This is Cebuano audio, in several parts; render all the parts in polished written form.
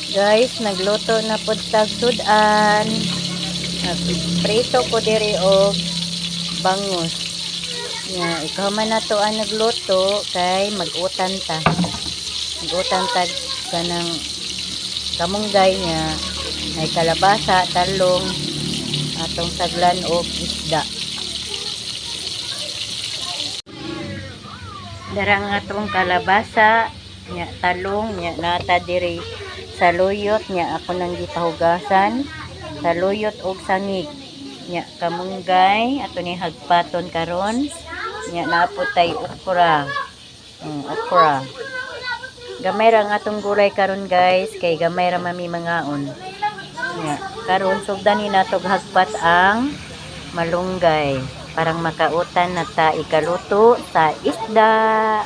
Guys, nagluto na pod tag sudan. Nagprito ko diri og bangus. Nya, ikaw man na to ang nagluto kay mag-utan ta. Mag-utan tag kanang kamunggay niya ay kalabasa, talong, atong saglan og isda. Dara ang atong kalabasa, nya talong, nya nata diri saluyot, nya ako nang gipahugasan, saluyot og sangig. Nya kamunggay, ato ni hagpaton karon, nya naa pod tay okra. Okra. Gamay ra ang atong gulay karon, guys, kay gamay ra man mi mangaon. Nya karon sugdan ni nato hagpat ang malunggay. Parang makautan na ta ikaluto sa isda.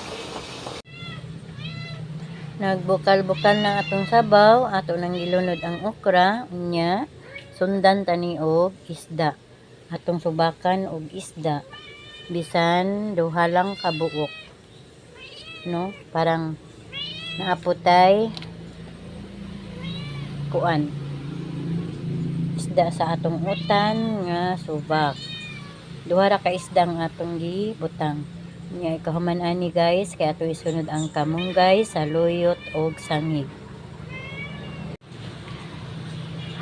Nagbukal-bukal na atong sabaw, ato nang gilunod ang okra, unya sundan tani og isda. Atong subakan og isda. Bisan duha lang ka buok. No? Parang naa pod tay kuan. Isda sa atong utan nga subak. Duha ra ka isda ang atong gibutang. Nya ikahuman ani, guys, kay ato isunod ang kamunggay, saluyot og sangig.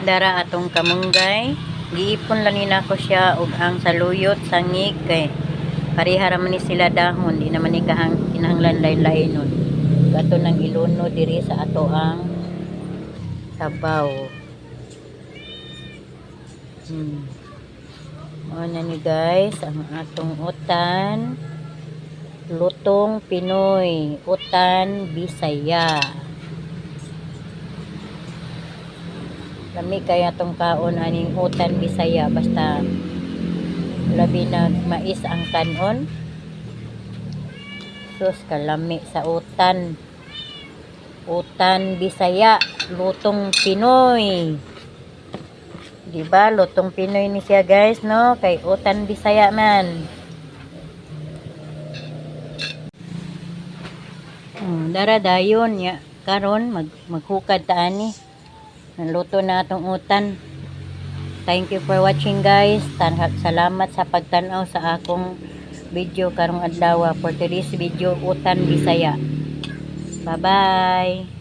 Dara atong kamunggay, giipon lang ni nako siya og ang saluyot, sangig kay pareha ra man ni sila dahon, di naman ni kahang kinahanglan lain-lainon. Ato nang ilunod diri sa ato ang sabaw. Mao na ni, guys, ang atong utan. Lutong Pinoy, utan Bisaya. Lami kaya tong kaon aning utan Bisaya basta labi nag mais ang kanon. Sus, kalami sa utan. Utan Bisaya, lutong Pinoy. Di ba? Lutong Pinoy ni siya, guys, no? Kay utan Bisaya man. Dara dayon ya karon maghukad ta ani. Naluto na atong utan. Thank you for watching, guys. Salamat sa pagtan-aw sa akong video karong adlaw for today's video, utan Bisaya. Bye-bye.